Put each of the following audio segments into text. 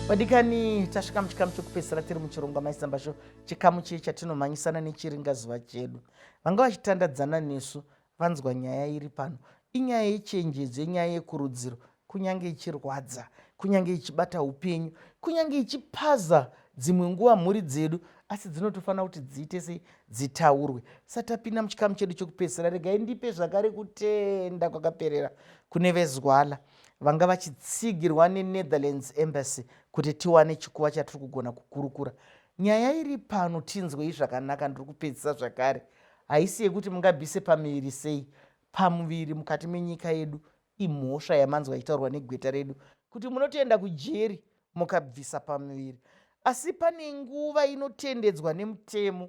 Vadikani, tasvika muchikamu chekupedzisira tiri muchirongwa Maisamba Show, chikamu chiye chatinomhanyisana nechiringazuva chedu. Vanga vachitandadzana nesu vanzwa nyaya iri pano. Inyaya yechenjedzo, inyaya yekurudziro, kunyange ichirwadza, kunyange ichibata upenyu, kunyange ichipaza dzimwe nguva mhuri dzedu, asi dzinotofanira kuti dziite sei, dzitaurwe. Satapinda muchikamu chedu chekupedzisira, regai ndipe zvakare kutenda kwakaperera kune veZwala vanga vachitsigirwa neNetherlands Embassy kuti tiwane chikuva chatiri kugona kukurukura. Nyaya iri pano tinzwei zvakanaka, ndiri kupedzisa zvakare. Haisi yekuti mungabvise pamiviri sei. Pamuviri mukati menyika yedu imhosva yamanzwa ichitaurwa negweta redu kuti munotoenda kujeri mukabvisa pamuviri. Asi pane nguva inotendedzwa nemutemo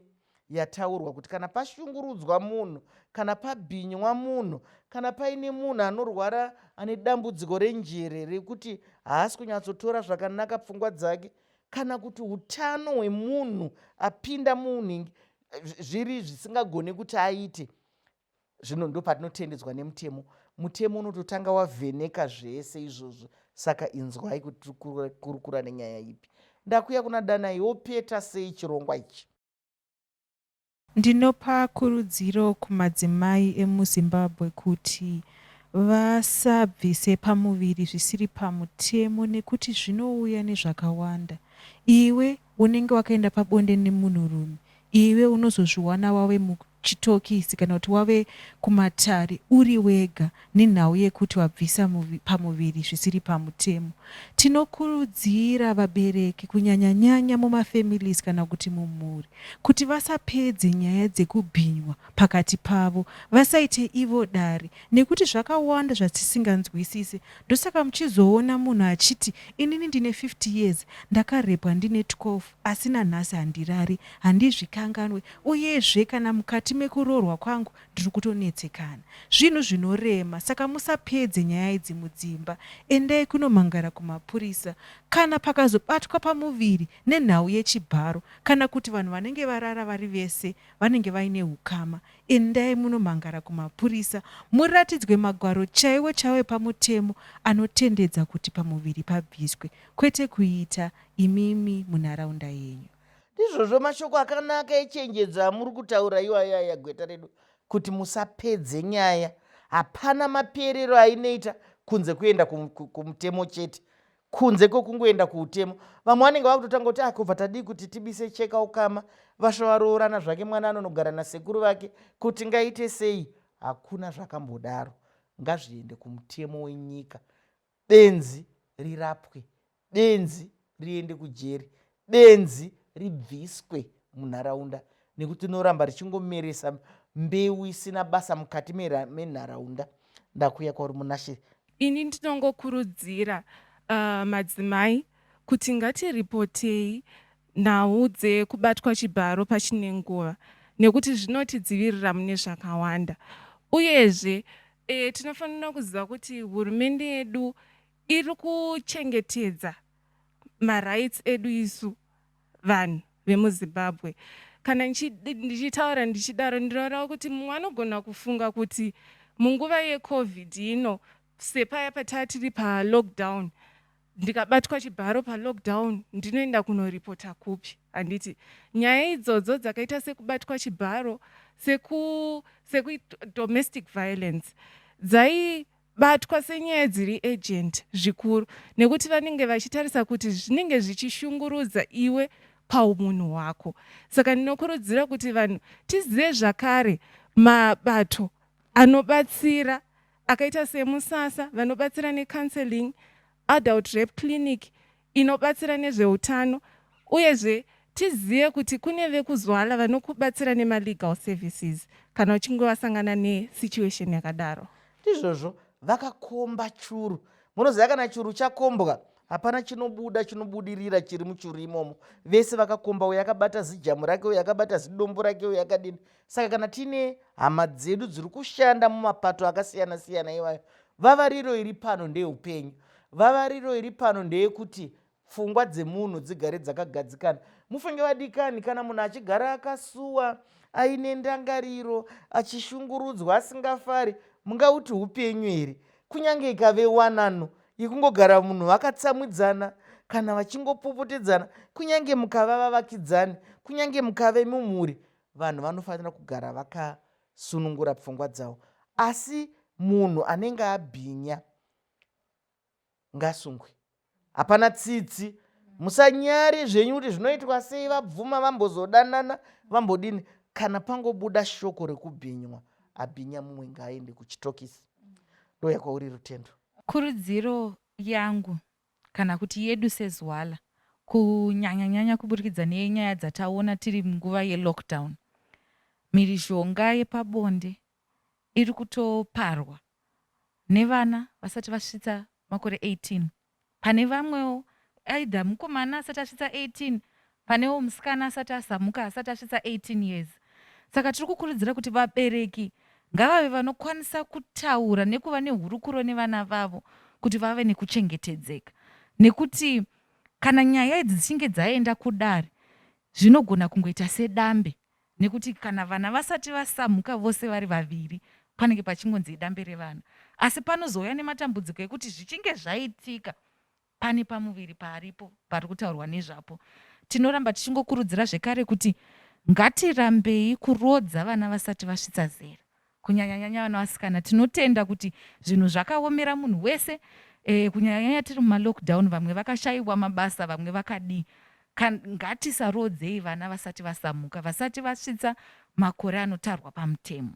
yataurwa kuti kana pashungurudzwa munhu, kana pabhinywa munhu, kana paine munhu anorwara ane dambudziko renjere rekuti haasi kunyatsotora zvakanaka pfungwa dzake, kana kuti utano hwemunhu apinda munhingi zviri zvisingagone kuti aite zvino, ndopatinotendedzwa nemutemo. Mutemo unototanga wavheneka zvese izvozvo. Saka inzwai kuti tiri kurukura nenyaya ipi. Ndakuya kuna Danai, wopeta sei chirongwa ichi? Ndinopa kurudziro kumadzimai emuZimbabwe kuti vasabvise pamuviri zvisiri pamutemo nekuti zvinouya nezvakawanda. Iwe unenge wakaenda pabonde nemunhurume, iwe unozozviwana wave muchitokisi kana kuti wave kumatare uri wega nenhau yekuti wabvisa pamuviri zvisiri pamutemo. Tinokurudzira vabereki, kunyanya-nyanya mumafamilies kana kuti mumhuri, kuti vasapedze nyaya dzekubhinywa pakati pavo, vasaite ivo dare nekuti zvakawanda zvatisinganzwisise. Ndosaka muchizoona munhu achiti, "Inini ndine 50 years, ndakarepwa ndine 12, asi nanhasi handirari, handizvikanganwe, uyezve kana mukati mekuroorwa kwangu ndiri kutonetsekana." Zvinhu zvinorema, saka musapedze nyaya idzi mudzimba. Endai kunomhangara kumapurisa. Kana pakazobatwa pamuviri nenhau yechibharo kana kuti vanhu vanenge varara vari vese vanenge vaine hukama, endai munomhangara kumapurisa muratidzwe magwaro chaiwo chaiwo epamutemo anotendedza kuti pamuviri pabviswe, kwete kuita imimi munharaunda yenyu. Ndizvozvo mashoko akanaka echenjedzo amuri kutaura iwayo aya, gweta redu, kuti musapedze nyaya. Hapana maperero ainoita kunze kuenda kumutemo chete, kunze kwekungoenda kuutemo. Vamwe vanenge vakutotanga kuti, ah, kubva tadii kuti tibise cheka ukama, vasva varoorana zvake, mwana anonogara nasekuru vake, kuti ngaite sei? Hakuna zvakambodaro. Ngazviende kumutemo wenyika, benzi rirapwe, benzi riende kujeri, benzi ribviswe munharaunda, nekuti rinoramba richingomeresa mbeu isina basa mukati menharaunda. Ndakuya kwauri, Munashe. Ini ndinongokurudzira madzimai kuti ngatiripotei nhau dzekubatwa chibharo pachine nguva, nekuti zvinotidzivirira mune zvakawanda. Uyezve tinofanira kuziva kuti hurumende yedu iri kuchengetedza marights edu isu vanhu vemuZimbabwe. Kana ndichitaura ndichidaro, ndinoreva kuti mumwe anogona kufunga kuti munguva yeCovid ino, sepaya pataa tiri palockdown, ndikabatwa chibharo palockdown ndinoenda kunoripota kupi? Handiti nyaya idzodzo dzakaita sekubatwa chibharo, seku domestic violence, dzaibatwa senyaya dziri urgent zvikuru, nekuti vanenge vachitarisa kuti zvinenge zvichishungurudza iwe paumunhu hwako. Saka ndinokurudzira kuti vanhu tizive zvakare mabato anobatsira akaita seMusasa, vanobatsira necounseling, Adult Rape Clinic inobatsira nezveutano, uyezve tizive kuti kune vekuZwala vanokubatsira nemalegal services kana uchinge wasangana nesituation yakadaro. Ndizvozvo, vakakomba churu. Munoziva kana churu chakombwa hapana chinobuda chinobudirira chiri muchuru imomo. Vese vakakomba, uyo akabata zijamu rake, uyo akabata zidombo rake, uyo akadini. Saka kana tiine hama dzedu dziri kushanda mumapato akasiyana siyana iwayo, vavariro iri pano ndeyeupenyu. Vavariro iri pano ndeyekuti pfungwa dzemunhu dzigare dzakagadzikana. Mufunge vadikani, kana munhu achigara akasuwa, aine ndangariro, achishungurudzwa, asingafari, mungauti upenyu here? Kunyange ikave wanano yekungogara munhu vakatsamwidzana. Kana vachingopopotedzana, kunyange mukava vavakidzani, kunyange mukave mumhuri, vanhu vanofanira kugara vakasunungura pfungwa dzavo. Asi munhu anenge abhinya ngasungwe, hapana tsitsi. Musanyare zvenyu kuti zvinoitwa sei, vabvuma vambozodanana vambodini. Kana pangobuda shoko rekubhinywa, abhinya mumwe ngaaende kuchitokisi. Ndouya kwauri Rutendo. Kurudziro yangu kana kuti yedu seZwala, kunyanya-nyanya kuburikidza nenyaya dzataona tiri munguva yelockdown, mhirizhonga yepabonde iri kutoparwa nevana vasati vasvitsa makore 18. Pane vamwewo either mukomana asati asvitsa 18, panewo musikana asati asamuka asati asvitsa 18 years. Saka tiri kukurudzira kuti vabereki ngavave vanokwanisa kutaura nekuva nehurukuro nevana vavo kuti vave nekuchengetedzeka, nekuti kana nyaya idzi dzichinge dzaenda kudare zvinogona kungoita sedambe, nekuti kana vana vasati vasamhuka vose vari vaviri panenge pachingonzi idambe revana, asi panozouya nematambudziko ekuti zvichinge zvaitika pane pamuviri paaripo pari kutaurwa nezvapo. Tinoramba tichingokurudzira zvekare kuti ngatirambei kuroodza vana vasati vasvitsa zera, kunyanya-nyanya vana vasikana. Tinotenda kuti zvinhu zvakaomera munhu wese, kunyanya-nyanya tiri mumalockdown, vamwe vakashaiwa mabasa, vamwe vakadii. Ngatisaroodzei vana vasati vasamuka, vasati vasvitsa makore anotarwa pamutemo.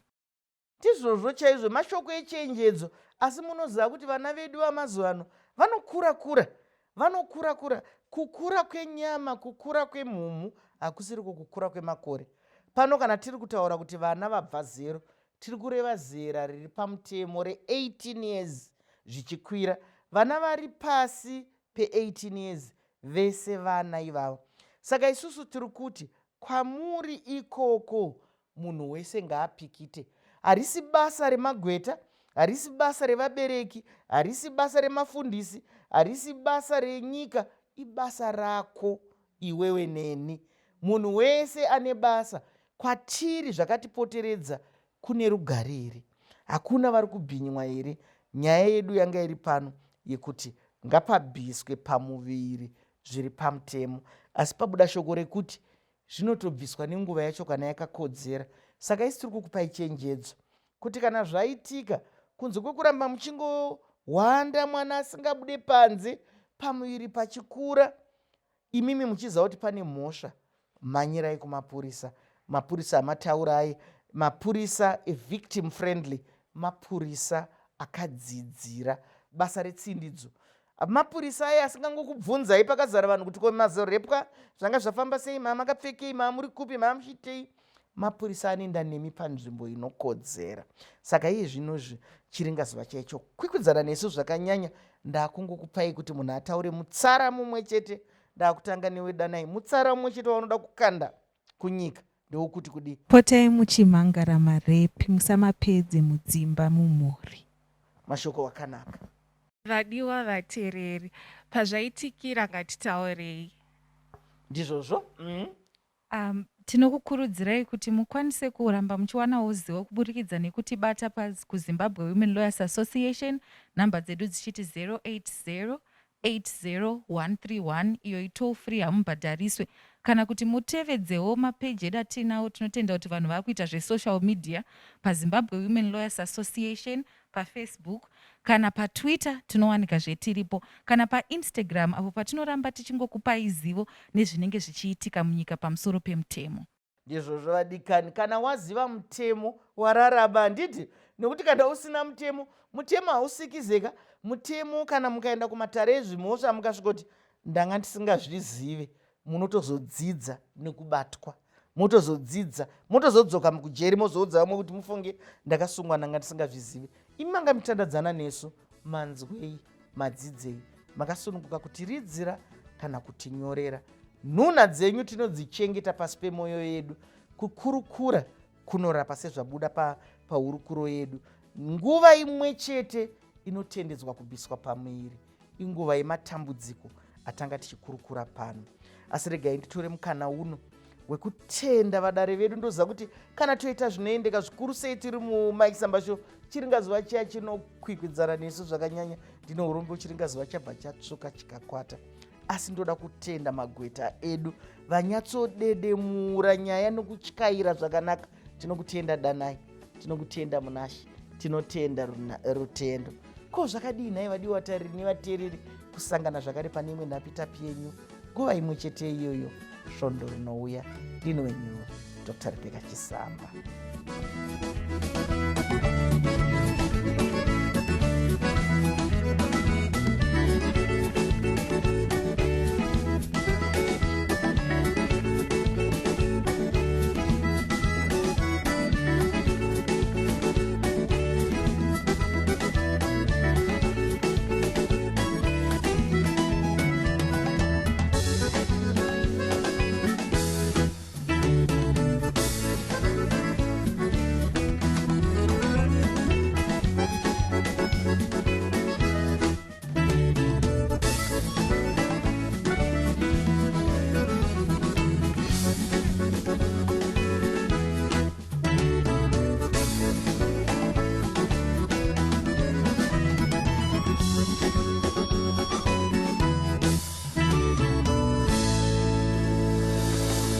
Ndizvozvo chaizvo, mashoko echenjedzo. Asi munoziva kuti vana vedu vamazuva ano vanokura kura, vanokura kura. Kukura kwenyama, kukura kwemhumhu hakusiriko kukura kwemakore. Pano kana tiri kutaura kuti vana vabva zero, tiri kureva zera riri pamutemo re18 years zvichikwira. Vana vari pasi pe18 years vese vana ivavo. Saka isusu tiri kuti kwamuri ikoko munhu wese ngaapikite. Harisi basa remagweta, harisi basa revabereki, harisi basa remafundisi, harisi basa renyika, ibasa rako iwewe neni. Munhu wese ane basa. Kwatiri zvakatipoteredza kune rugare here? Hakuna vari kubhinywa here? Nyaya yedu yanga iri pano yekuti ngapabviswe pamuviri zviri pamutemo, asi pabuda shoko rekuti zvinotobviswa nenguva yacho kana yakakodzera. Saka isi tiri kukupai chenjedzo kuti kana zvaitika, kunze kwekuramba muchingohwanda mwana asingabude panze, pamuviri pachikura, imimi muchiziva kuti pane mhosva, mhanyirai kumapurisa. Mapurisa amataurai, mapurisa evictim friendly, mapurisa akadzidzira basa retsindidzo, mapurisa aye asingangokubvunzai pakazara vanhu kuti ko mazorepwa zvanga zvafamba sei, maa makapfekei, maa muri kupi, maa muchiitei. Mapurisa anoenda nemi panzvimbo inokodzera. Saka iye zvinozvi chiringazuva chaicho kwikwidzana nesu zvakanyanya. Ndakungokupai kuti munhu ataure mutsara mumwe chete. Ndakutanga newe Danai, mutsara mumwe chete waunoda kukanda kunyika ndewokuti kudii? Potai muchimhangara marepi, musamapedze mudzimba mumhuri. Mashoko akanaka. Vadiwa vatereri, pazvaitikira ngatitaurei. Ndizvozvo. Tinokukurudzirai kuti mukwanise kuramba muchiwanawo zivo kuburikidza nekutibata kuZimbabwe Women Lawyers Association, nhamba dzedu dzichiti 080 80131, iyo itoll free, hamubhadhariswe, kana kuti mutevedzewo mapeji edu atiinawo. Tinotenda kuti vanhu vakuita zvesocial media paZimbabwe Women Lawyers Association paFacebook, kana paTwitter tinowanika zvetiripo, kana paInstagram apo patinoramba tichingokupai zivo nezvinenge zvichiitika munyika pamusoro pemutemo. Ndizvozvo vadikani, kana waziva mutemo wararama, handiti? Nekuti kana usina mutemo, mutemo hausikizeka. Mutemo kana mukaenda kumatare ezvimhosva mukasvikoti ndanga ndisingazvizive, munotozodzidza nekubatwa, motozodzidza, motozodzoka mukujeri, mozoudza vamwe kuti mufunge ndakasungwa ndanga ndisingazvizive. Imi manga mitandadzana nesu, manzwei, madzidzei? Makasununguka kutiridzira kana kutinyorera. Nhunha dzenyu tinodzichengeta pasi pemwoyo yedu. Kukurukura kunorapa sezvabuda pahurukuro yedu. Nguva imwe chete inotendedzwa kubviswa pamuviri inguva yematambudziko atanga tichikurukura pano. Asi regai nditore mukana uno wekutenda vadare vedu. Ndoziva kuti kana toita zvinoendeka zvikuru sei tiri muMaisambasho, chiringazuva chiya chinokwikwidzana nesu zvakanyanya. Ndine urombo chiringazuva chabva chatsvuka chikakwata. Asi ndoda kutenda magweta edu vanyatsodedemura nyaya nokutyaira zvakanaka. Tinokutenda Danai, tinokutenda Munashe, tinotenda Rutendo. Ko zvakadii nhai vadiwa vatariri nevateereri, kusangana zvakare pane imwe nhapitapi yenyu nguva imwe chete iyoyo svondo rinouya. Ndini wenyu Dr Rebecca Chisamba.